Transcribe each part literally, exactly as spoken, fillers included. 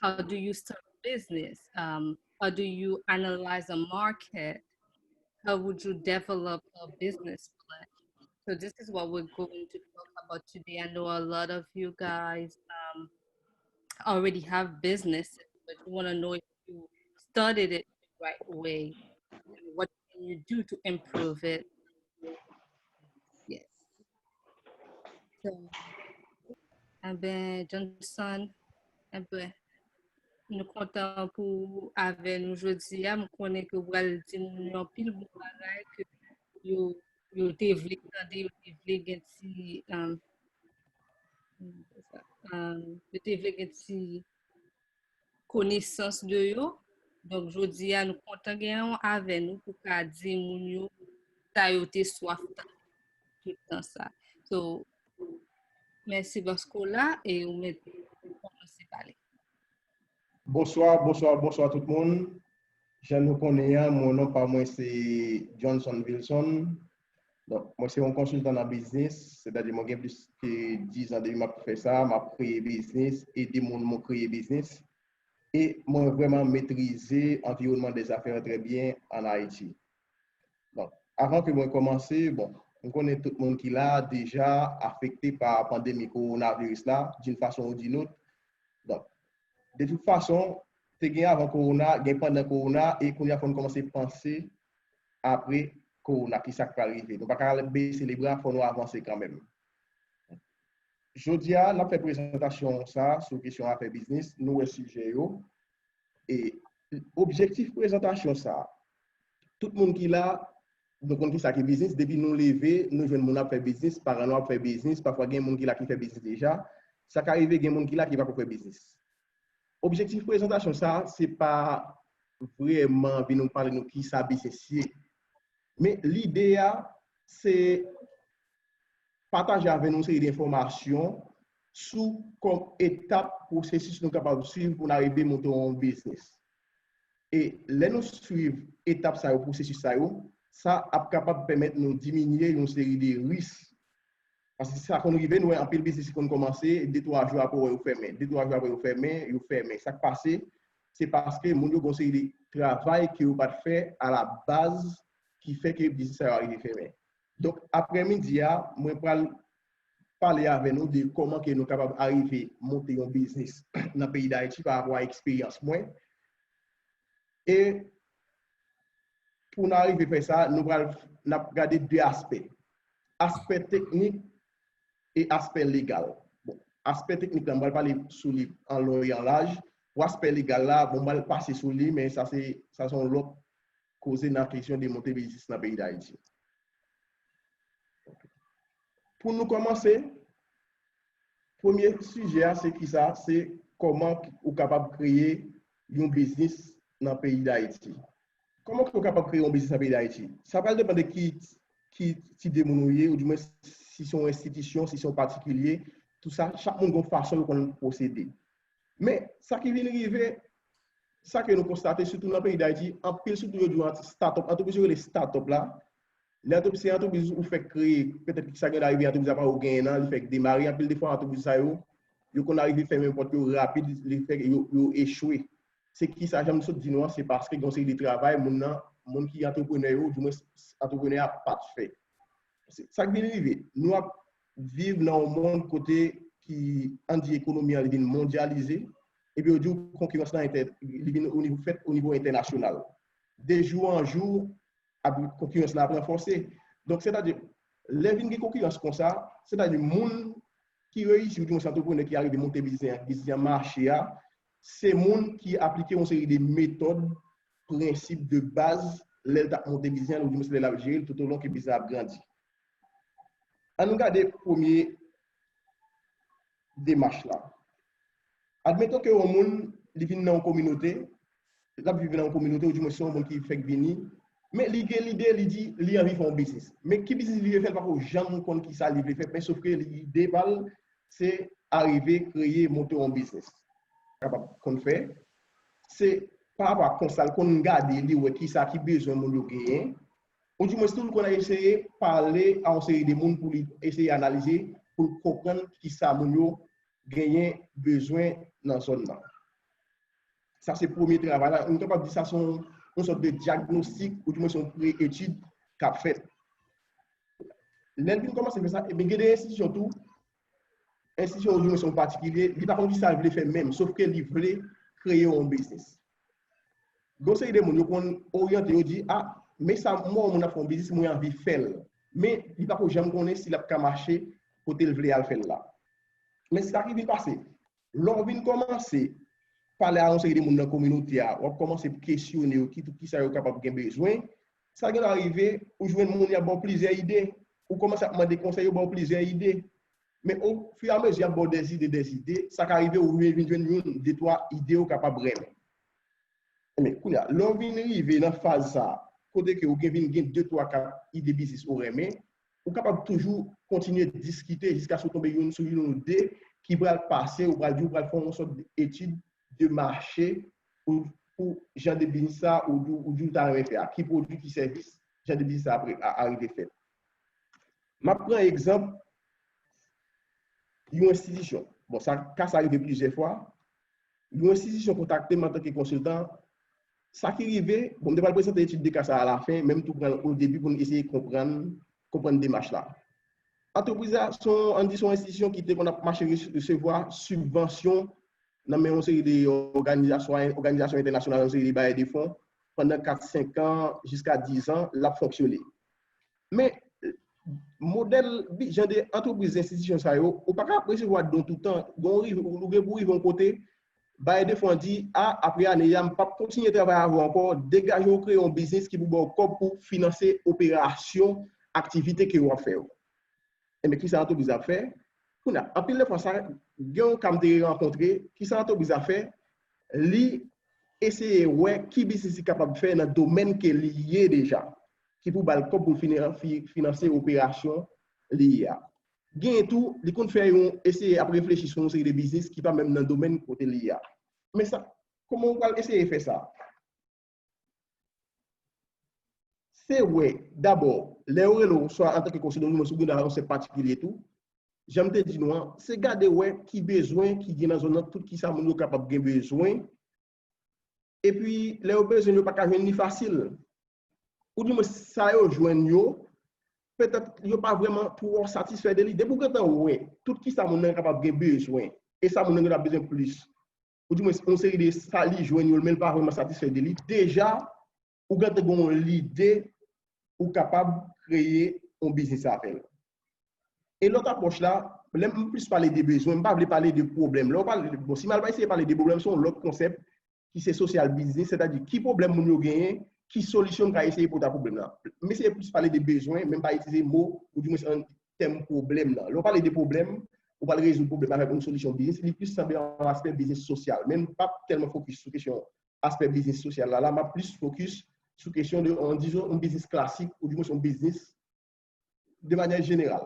how do you start a business? Um, how do you analyze a market? How would you develop a business plan? So this is what we're going to talk about today. I know a lot of you guys um, already have businesses, but we want to know if you started it the right way and what can you do to improve it. Yes. So, Eben, Johnson, eben, nou kontan pou ou avè nou jodi a. M konnen ke w pral di moun yo anpil bon bagay ke yo, yo te vle tande, yo te vle gen ti, um, um, yo te vle gen ti konesans de yo. Donk, jodi a, nou kontan gen w avè nou pou ka di moun yo sa yo te swaf tande tout tan sa. So, mèsi paske w la e ou mèt kòmanse pale. Bonswa, bonswa, bonswa tout moun. Jan nou konnen an, mwen non pa mwen se Johnson Wilson. Donk, mwen se yon konsiltan nan biznis, sètadi mwen gen plis ke diz an depi m ap fè sa, m ap kreye biznis, ede moun mwen kreye biznis. E mwen vrèman metrize anviwònman dè zafè trè byen ann Ayiti. Donk, avan ke mwen kòmanse, bon, m konnen tout moun ki la deja afekte pa pandemi kowonaviris la, d'une façon ou d'une autre. Donk, de tout fason, te gen avan kowona, gen pandan kowona, e kounye a fò n kòmanse panse apre kowona, ki sa k pral rive. Nou pa ka bese lebra, fò nou avanse kanmenm. Jodi a, n ap fè prezantasyon sa sou kesyon afè biznis, nou wè sijè yo. E objektif prezantasyon sa, tout moun ki la, nou konn ki sa ki biznis, depi nou leve, nou jwenn moun ap fè biznis, paran nou ap fè biznis, pafwa gen moun ki la ki fè biznis deja, sa ka rive gen moun ki la ki pako fè biznis. Objektif prezantasyon sa, se pa vrèman vin nou pale nou ki sa biznis ye. Men lide a, se pataje avè nou seri de enfòmasyon sou kòm etap pwosesis nou kapab swiv pou n arive monte yon biznis. E lè nou swiv etap sa yo, pwosesis sa yo, sa ap kapab pèmèt nou diminye yon seri de risk. Paske sa konn rive, nou wè anpil biznis ki konn kòmanse, de twa jou apre w wè yo fèmen. De twa jou apre yo fèmen, yo fèmen. Sa k pase, se paske moun yo gen yon seri de travay ke yo pa t fè alabaz ki fè ke biznis sa yo arive fèmen. Donk, aprèmidi a, mwen pral pale avè nou de kòman ke nou kapab arive monte yon biznis nan peyi Dayiti pa rapò a eksperyans mwen. E pou n arive fè sa, nou pral n ap gade de aspè. Aspè teknik e aspè legal. Bon, aspè teknik la, m pral pale sou li an lon e an laj. Pou aspè legal la, bon, m pral pase sou li, men sa se sa se yon lòt koze nan kesyon de monte biznis nan peyi Dayiti. Pou nou kòmanse, premye sijè a se kisa? Se kòman ou kapab kreye yon biznis nan peyi Dayiti. Kòman ou kapab kreye yon biznis nan peyi Dayiti? Sa pral depann de ki, ki tip de moun ou ye, oudimwen si se yon enstitisyon, si se yon patikilye, tout sa, chak moun gen yon fason yo konn pwosede. Men, sa ki vin rive, sa ke nou konstate, sitou nan peyi Dayiti, anpil sitou yo di w start-up, antrepriz yo rele start-up la, lè antrepriz se antrepriz ou fèk kreye, petèt ki sa gen arive antrepriz apa ou genyen nan, li fèk demare, anpil de fwa antrepriz sa yo, yo konn arive fèmen pòt yo rapid, li fèk yo, yo echwe. Se ki sa jan m sot di nou an, se paske gen yon seri de travay moun nan, moun ki antreprenè yo, oudimwen antreprenè a pa t fè. Sa k vin rive, nou ap viv nan yon mond kote ki, ann di ekonomi an li vin mondyalize, epi yo di w konkirans lan li vin o nivo, fèt o nivo entènasyonal. De jou an jou, konkirans la ap ranfòse. Donk, sètadi, lè vin gen konkirans konsa, sètadi moun ki reyisi, oudimwen se antreprenè ki arive monte biznis an, biznis an mache a, se moun ki aplike yon seri de metòd, prensip de baz, lè l t ap monte biznis an, oudimwen se lè l ap jere l, toutolon ke biznis an ap grandi. Ann nou gade premye demach la. Admeton ke yon moun, li vin nan yon kominote, l ap viv nan yon kominote, oudimwen se yon moun ki fèk vini, men li gen lide, li di, li anvi fè yon biznis. Men ki biznis li vle fè, l pako janm konn kisa li vle fè, men sof ke lide pa l, se arive kreye, monte yon biznis. Kapab konn fè, se pa rapò a konsa l konn gade, li wè kisa ki bezwen moun yo genyen, oudimwen tou l konn eseye pale a yon seri de moun pou li eseye analize, pou l konprann kisa moun yo genyen bezwen nan zòn nan. Sa se premye travay la. Nou kapab di sa se yon, yon sòt de dyagnostik, ou di mwen se yon pre-etid k ap fèt. Lè l vin kòmanse fè sa, ebyen, gen de enstitisyon tou, enstitisyon ou di mwen se yon patikilye, li pa konn ki sa l vle fè menm, sof ke li vle kreye yon biznis. Gon seri de moun, yo konn oryante, yo di, a, men sa, mwen, moun ap fè yon biznis, mwen anvi fè l. Men, li pa ko janm konnen si l ap ka mache kote l vle al fè l la. Men sa ki vin pase, lè w vin kòmanse pale a yon seri de moun nan kominote a, w ap kòmanse kesyone yo ki, ki sa yo kapab gen bezwen, sa gen lè rive, ou jwenn moun y ap ba w plizyè ide, ou kòmanse ap mande konsèy, yo ba w plizyè ide. Men ofiramezi y ap ba w dèzide, dèzide, sa ka rive ou vin jwenn youn, de, twa ide ou kapab renmen. Men kounye a, lè w vin rive nan faz sa a, kote ke ou gen vin gen de, twa, kat ide biznis ou renmen, ou kapab toujou kontinye diskite jiskaske w tonbe youn sou youn ou de ki pral pase, ou pral di ou pral fè yon sòt etid de mache pou, pou jan de biznis sa ou di, ou di ou ta renmen fè a, ki pwodui, ki sèvis jan de biznis sa a, a, a rive fèt. M ap pran egzanp yon enstitisyon. Bon, sa, ka sa rive plizyè fwa. Yon enstitisyon kontakte m antanke konsiltan. Sa ki rive, bon, m te pral prezante etid de ka sa a lafen, men m tou pran l o debi pou n eseye konprann, konprann demach la. Antrepriz la, se yon, ann di, se yon enstitisyon ki te konn ap mache rese-, resevwa sibvansyon nan men yon seri de òganizasyon, òganizasyon entènasyonal, yon seri de bayè de fon, pandan kat, senk an, jiska diz an, l ap fonksyone. Men, modèl, bi-, jan de antrepriz, enstitisyon sa yo, ou pa ka ap resevwa don toutan. Gon rive, ou gen pou rive yon kote, bayè de fon an di, a, apre ane a, m p ap kontinye travay avè w ankò, degaje w kreye yon biznis ki pou ba w kòb pou finanse operasyon, aktivite ke w ap fè yo. Enben, ki sa antrepriz ap fè? Kounye a, anpil de fwa, sa, gen yon ka m te rankontre, ki sa antrepriz ap fè? Li eseye wè ki biznis li kapab fè nan domèn ke li ye deja, ki pou ba l kòb pou l fini-, fi-, finanse operasyon li ye a. Genyen tou, li konn fè yon eseye ap reflechi sou yon seri de biznis ki pa menm nan domèn kote li ye a. Men sa, kòman ou pral eseye fè sa? Se wè, dabò, lè yo rele w, swa antanke konsiltan, oubyen si w gen yon sèvis patikilye tou, jan m te di nou an, se gade wè ki bezwen ki gen nan zòn nan, tout ki sa moun yo kapab gen bezwen. Epi, lè yo bezwen, yo pa ka jwenn li fasil. Ou di mwen, sa yo jwenn yo, petèt yo pa vrèman twò satisfè de li. Depi w gentan wè tout ki sa moun nan kapab gen bezwen, e sa moun nan gentan bezwen plis, ou di mwen, yon seri de sa li jwenn yo, men l pa vrèman satisfè de li, deja, ou gentan gen yon lide ou kapab kreye yon biznis avè l. E lòt apwòch la, lè m plis pale de bezwen, m pa vle pale de pwoblèm. Lè w pale, bon, si m al eseye pale de pwoblèm, se yon lòt konsèp ki se social business, sètadi ki pwoblèm moun yo genyen, ki solisyon m ka eseye pote a pwoblèm nan. M eseye plis pale de bezwen, men m pa itilize mo, ou di mwen an tèm pwoblèm nan. Lè w pale de pwoblèm, ou pral rezoud pwoblèm avèk yon solisyon biznis, li plis sanble yon aspè biznis sosyal. Men m p ap tèlman fokis sou kesyon aspè biznis sosyal la, la, m ap plis fokis sou kesyon de, an, dizon, yon biznis klasik, ou di mwen yon biznis de manyè jeneral.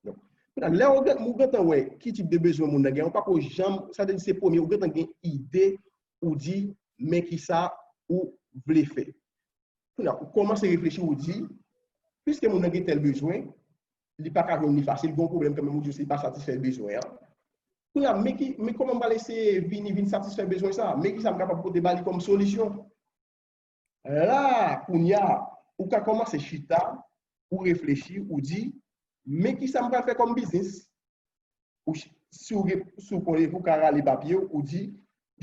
Donk, kounye a, lè ou gen, ou gentan wè ki tip de bezwen moun nan gen, ou pa ko janm, sa vle di se premye, ou gentan gen ide, ou di, men ki sa ou vle fè. Kounye a, ou kòmanse reflechi, ou di, piske moun nan gen tèl bezwen, li pa ka jwenn li fasil, gen yon pwoblèm kanmenm, ou di se li pa satisfè bezwen an. Kounye a, men ki, men kòman m pral eseye vini, vin satisfè bezwen sa? Men ki sa m kapab pote ba li kòm solisyon? La, kounye a, ou ka kòmanse chita, ou reflechi, ou di, men ki sa m pral fè kòm biznis? Ou ch-, si w gen, si w konnen pou w ka rale papye w, ou di,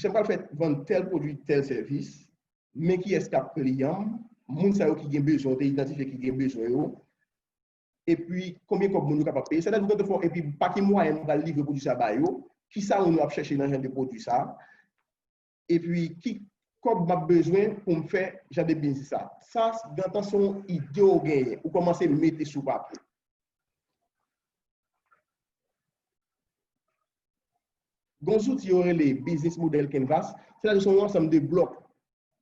se m pral fè vann tèl pwodui, tèl sèvis, men kiyès k ap kliyan m, moun sa yo ki gen bezwen, ou te idantifye ki gen bezwen yo, epi konbyen kòb moun yo kapab peye, sètadi ou gentan fè, epi pa ki mwayen m pral livre pwodui sa ba yo, ki sa moun yo ap chèche nan jan de pwodui sa, epi ki kòb m ap bezwen pou m fè jan de biznis sa. Sa, gentan se yon ide w genyen, ou kòmanse mete sou papye. Gon zouti yo rele Business Model Canvas, sètadi se yon ansanm de blòk.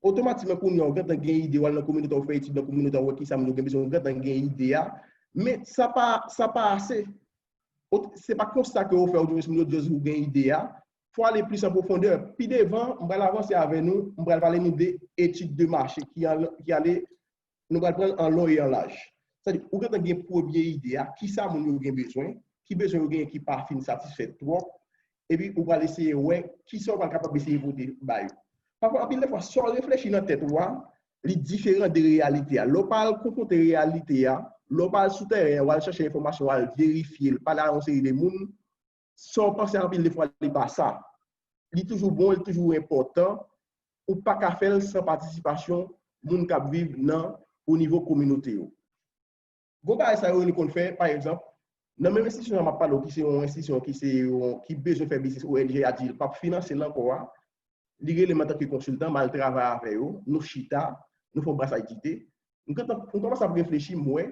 Otomatikman, kounye a, ou gentan gen ide, w al nan kominote, ou fè etid nan kominote, ou wè ki sa moun yo gen bezwen, ou gentan gen ide a. Men sa pa, sa pa ase. Ot-, se pa konsta ke ou fè, ou di moun yo just ou gen ide a. Fò ale plis an pwofondè. Pi devan, m pral avanse avè nou, m pral pale nou de etid de mache ki al-, ki ale nou pral pran an lon e an laj. Sètadi, ou gentan gen premye ide a, ki sa moun yo gen bezwen, ki bezwen yo genyen ki pa fin satisfè twòp, epi ou pral eseye wè ki sa ou pral kapab eseye pote ba yo. Pafwa, anpil de fwa, sa w reflechi nan tèt ou a, li diferan de reyalite a. Lè w pa al konfwonte reyalite a, lè w pa al sou tèren an, w al chèche enfòmasyon, w al verifye l, pale a yon seri de moun, sa w panse anpil de fwa, li pa sa. Li toujou bon, li toujou enpòtan, ou pa ka fè l san patisipasyon moun k ap viv nan, o nivo kominote yo. Gwo bagay sa yo nou konn fè, pa egzanp, nan menm enstitisyon sa m ap pale w, ki se yon enstitisyon ki se yon, ki bezwen fè biznis, O N G a di l p ap finanse l ankò a, li rele m antanke konsiltan, m al travay avè yo, nou chita, nou fè yon brasay dide. M gentan, m kòmanse ap reflechi, m wè,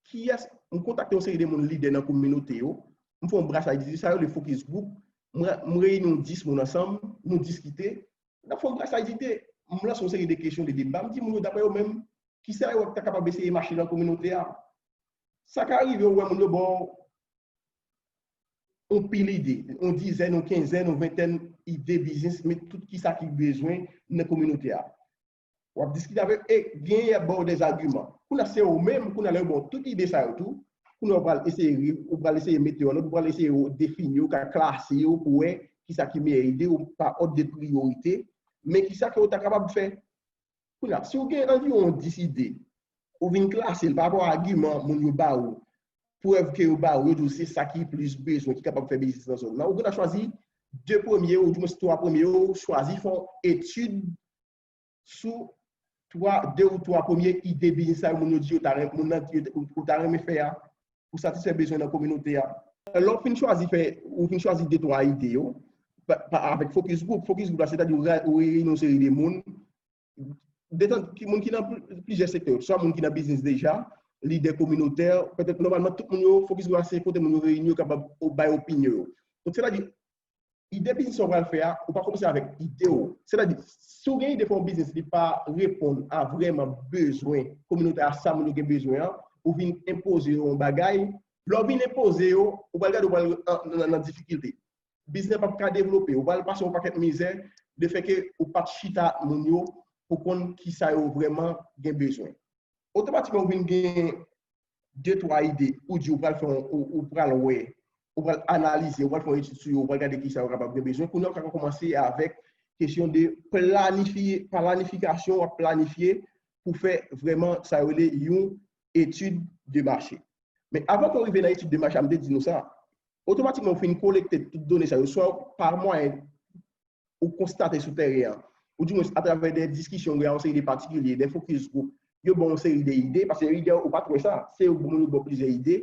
kiyès, m kontakte yon seri de moun lidè nan kominote yo, m fè yon brasay dide, sa yo rele focus group, m, m reyini yon dis moun ansanm, nou diskite, n ap fè yon brasay dide, m lanse yon seri de kesyon, de deba, m di moun yo, daprè yo menm, kisa yo wè ki ta kapab eseye mache nan kominote a. Sa ka rive, ou wè moun yo ba w yon pil ide, yon dizèn, yon kenzèn, yon ventèn ide biznis, men tout kisa ki bezwen nan kominote a. W ap diskite avè yo, e genyen y ap ba w dèzagiman. Kounye a se ou menm, kounye a lè yo ba w tout ide sa yo tou, kounye a w pral eseye, ou pral eseye mete yo an lòd, ou pral eseye defini yo, ka klase yo pou wè kisa ki meyè ide, ou pa òd de priyorite, men kisa ke w ta kapab fè. Kounye a, si w gen anviwon dis ide, ou vin klase l pa rapò a agiman moun yo ba ou, prèv ke yo ba ou, yo di w se sa ki plis bezwen, ki kapab fè biznis nan zòn nan. Ou gentan chwazi de premye yo, oudimwens twa premye yo, ou chwazi fè yon etid sou twa, de ou twa premye ide biznis sa yo, moun yo di yo ta renmen, moun nan di yo, ou, ou ta renmen fè a, pou satisfè bezwen nan kominote a. Lè w fin chwazi fè, ou fin chwazi de twa ide yo, pa, pa, avèk focus group, focus group la, sètadi ou, ra- ou reyini yon seri de moun, detan, ki, moun ki nan pl- plizyè sektè, swa moun ki nan biznis deja, lidè kominotè, petèt nòmalman tout moun yo, focus group la se kote moun yo reyini, yo kapab o- bay opinyon yo. Donk, sètadi, ide biznis sa w pral fè a, ou pa kòmanse avèk ide w. Sètadi, si w gen ide fè yon biznis, li pa reponn a vrèman bezwen kominote a, sa moun yo gen bezwen an, ou vin enpoze yo yon bagay, lè w vin enpoze yo, ou pral gade ou pral an- nan, nan difikilte. Biznis lan p ap ka devlope, ou pral pase yon pakèt mizè, de fè ke ou pa t chita ak moun yo pou konn kisa yo vrèman gen bezwen. Otomatikman, ou vin gen de twa ide, ou di ou pral fè yon, ou, ou pral wè, ou pral analize, ou pral fè yon etid sou yo, ou pral gade kisa yo kapab gen bezwen. Kounye a, ou ka kòmanse avèk kesyon de planifye, planifikasyon, w ap planifye pou fè vrèman sa yo rele yon etid de mache. Men avan ke w rive nan etid de mache a, m te di nou sa, otomatikman, ou fin kolekte tout done sa yo, swa pa mwayen ou konstate sou tèren an, oudimwens atravè de diskisyon ou gen yon seri de patikilye, de focus group, yo ba w yon seri de ide, paske ide ou pa t wè sa, se yo moun yo ba w plizyè ide,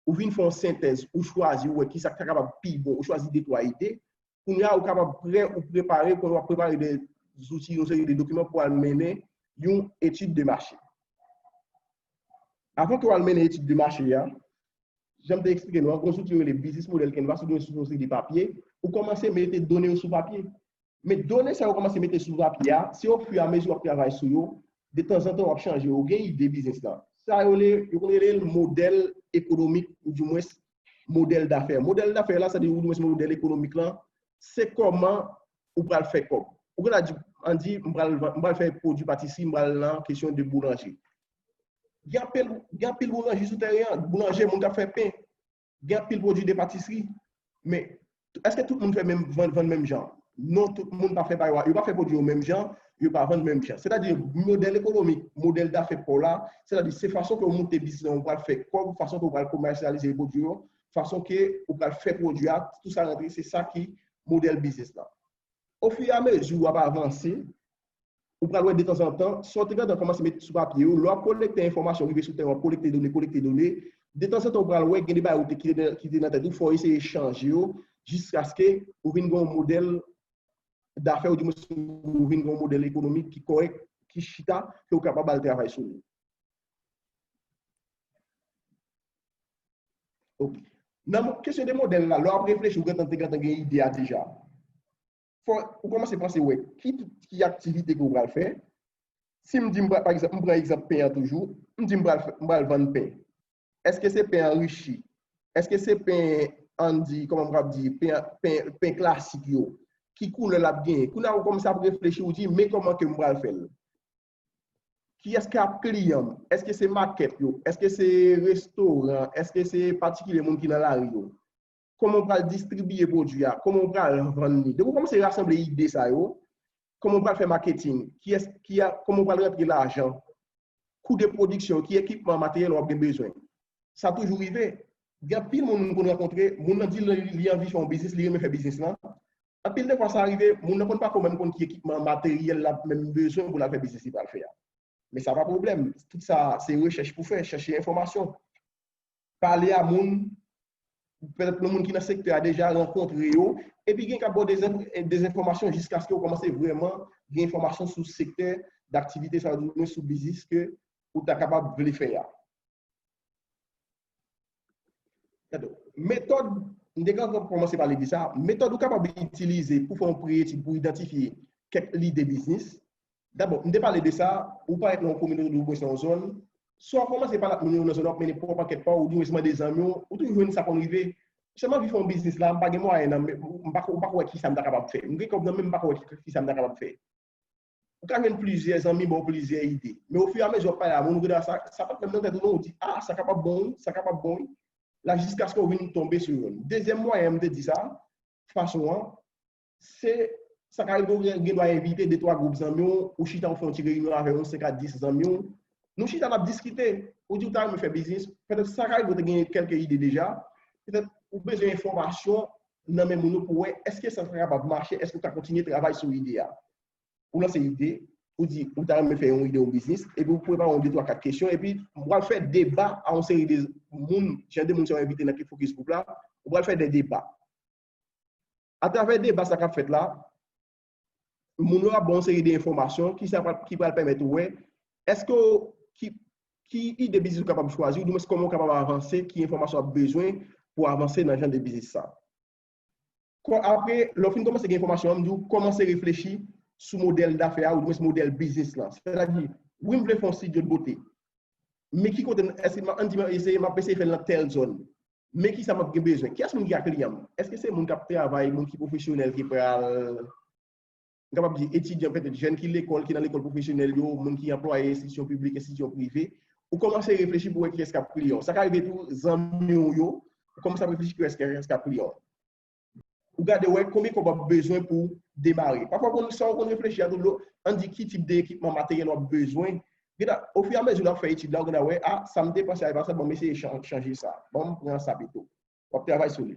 ou vin fè yon sentèz, ou chwazi, ou wè kisa k ta kapab pi bon, ou chwazi de twa ide, kounye a ou kapab prè, ou prepare, kounye a w ap prepare de zouti, yon seri de dokiman pou al mennen yon etid de mache. Avan ke w al mennen etid de mache a, jan m te eksplike nou an, gen yon zouti yo rele Business Model Canvas, ou gen sou yon seri de papye, ou kòmanse mete done yo sou papye. Men done sa yo kòmanse mete sou papye a, se ofiramezi w ap travay sou yo, detanzantan w ap chanje yo. Ou gen ide biznis lan. Sa yo rele, yo konn rele l modèl ekonomik, oudimwens modèl dafè. Modèl dafè la, sa di, oudimwens modèl ekonomik lan, se kòman ou pral fè kòb. Ou gentan di, ann di, m pral, m pral fè pwodui patisri, m pral nan kesyon de boulanje. Gen anpil, gen anpil boulanje sou tèren an. Boulanje, moun k ap fè pen. Gen anpil pwodui de patisri. Men, èske tout moun fè menm, vann, vann menm jan? Non, tout moun pa fè pa yo. Yo pa fè pwodui yo menm jan, yo pa vann menm jan. Sètadi, modèl ekonomik, modèl dafè pa w la, sètadi, se fason ke w moute biznis lan, ou pral fè kòb, fason ke w pral komèsyalize pwodui yo, fason ke ou pral fè pwodui a, tout sa rantre, se sa ki modèl biznis lan. Ofiramezi w ap avanse, ou pral wè detanzantan, sa w te gentan kòmanse met sou papye yo, lè w ap kolekte enfòmasyon, rive sou tèren, w ap kolekte done, kolekte done, detanzantan ou pral wè gen de bagay ou te kite nan, kite nan tèt ou, fò w eseye chanje yo, jiskaske ou vin gen yon modèl dafè, oudimwens ou vin gen yon modèl ekonomik ki kòrèk, ki chita, ke w kapab al travay sou li. Ok. Nan mo- kesyon de modèl la, lè w ap reflechi, ou gentan, te gentan gen ide a deja. Fò ou kòmanse panse, wè, ki, ki aktivite ke w pral fè. Si m di, m pral, pa egzanp, m pran egzanp pen an toujou, m di m pral fè, m pral vann pen. Èske se pen anrichi? Èske se pen, ann di, kòman m pral di, pen, pen, pen klasik yo? Ki koulè l ap genyen? Kounye a, ou kòmanse ap reflechi, ou di, men kòman ke m pral fè l? Kiyès k ap kliyan m? Èske se makèt yo? Èske se restoran? Èske se patikilye moun ki nan lari yo? Kòman w pral distribiye pwodui a? Kòman w pral vann li? Depi w kòmanse rasanble ide sa yo, kòman w pral fè maketing, kiyès, ki a, kòman w pral rantre lajan, kou de pwodiksyon, ki ekipman, materyèl w ap gen bezwen. Sa toujou rive. Gen anpil moun nou konn rankontre, moun nan di li, li anvi fè yon biznis, li renmen fè biznis lan. Anpil de fwa sa rive, moun nan konn pa ko menm konn ki ekipman, materyèl l ap menm bezwen pou l al fè biznis li pral fè a. Men sa pa pwoblèm. Tout sa se rechèch pou fè, chèche enfòmasyon. Pale a moun, petèt yon moun ki nan sektè a deja, rankontre yo, epi gen k ap ba w dezenf-, dezenfòmasyon jiskaske w kòmanse vrèman gen enfòmasyon sou sektè daktivite sa, oudimwen sou biznis ke ou ta kapab vle fè a. Gade, metòd, m te ka kòmanse pale de sa, metòd ou kapab itilize pou fè yon pre-etid, pou idantifye kèk lide biznis. Dabò, m te pale de sa, ou parèt nan yon kominote oubyen nan yon zòn, swa w kòmanse pale ak moun yo nan zòn nan, w ap mennen pwòp ankèt pa w, oudimwen mande zanmi w, ou toujou jwenn sa konn rive. Sèlman m anvi fè yon biznis la, m pa gen mwayen nan, men m pa, m pa ko wè ki sa m ta kapab fè. M gen kòb nan men m, m pa ko wè ki, ki sa m ta kapab fè. Ou ka jwenn plizyè zanmi ba w plizyè ide. Men ofiramezi w ap pale a moun, ou gentan sa, sa pa t menm nan tèt ou non, ou di, a, sa kapab bon wi, sa kapab bon wi. La jiskaske w vin tonbe sou youn. Dezyèm mwayen m te di sa, fason an, se sa ka rive w gen, gen dwa envite de twa gwoup zanmi w, ou chita w fè yon ti reyinyon avè yon senk a dis zanmi w. Nou chita n ap diskite, ou di w ta renmen fè biznis, petèt sa ka rive w te gen kèlke ide deja, petèt ou bezwen enfòmasyon nan men moun yo pou wè èske sa kapab mache, èske w ka kontinye travay sou ide a. Ou lanse ide, ou di ou ta renmen fè yon ide yon biznis, epi ou prepare yon de twa kat kesyon, epi ou pral fè deba a yon seri de moun, jan de moun sa w envite nan Focus Group la, ou pral fè de deba. Atravè deba sa k ap fèt la, moun yo ap ba w yon seri de enfòmasyon ki sa pral, ki pral pèmèt ou wè èske w, ki, ki ide biznis ou kapab chwazi, oudimwen kòman w kapab avanse, ki enfòmasyon w ap bezwen pou avanse nan jan de biznis sa. Kò, apre, lè w fin kòmanse gen enfòmasyon an, m di w kòmanse reflechi sou modèl dafè a, oudimwen modèl biznis lan. Sètadi, wi, m vle fè yon estidyo de bote. Men ki kote, èske m, ann di, m eseye, m ap eseye fè l nan tèl zòn. Men ki sa m ap gen bezwen? Kiyès moun ki ka kliyan m? Èske se moun k ap travay, moun ki pwofesyonèl ki pral, m kapab di, etidyan, petèt jèn ki lekòl, ki nan lekòl pwofesyonèl yo, moun ki anplwaye enstitisyon piblik, enstitisyon prive? Ou kòmanse reflechi pou wè kiyès k ap kliyan w. Sa ka rive tou, zanmi w yo, ou kòmanse ap reflechi kiyès, kiyès k ap kliyan w. Ou gade wè konbyen kòb w ap bezwen pou demare. Pafwa, konn sa w konn reflechi a tou dlo, ann di ki tip de ekipman, materyèl w ap bezwen. Gentan, ofiramezi w ap fè etid la, ou gentan wè, a, sa m depanse a, e pa sa, bon, m eseye chan-, chanje sa. Bon, m pran sa pito. W ap travay sou li.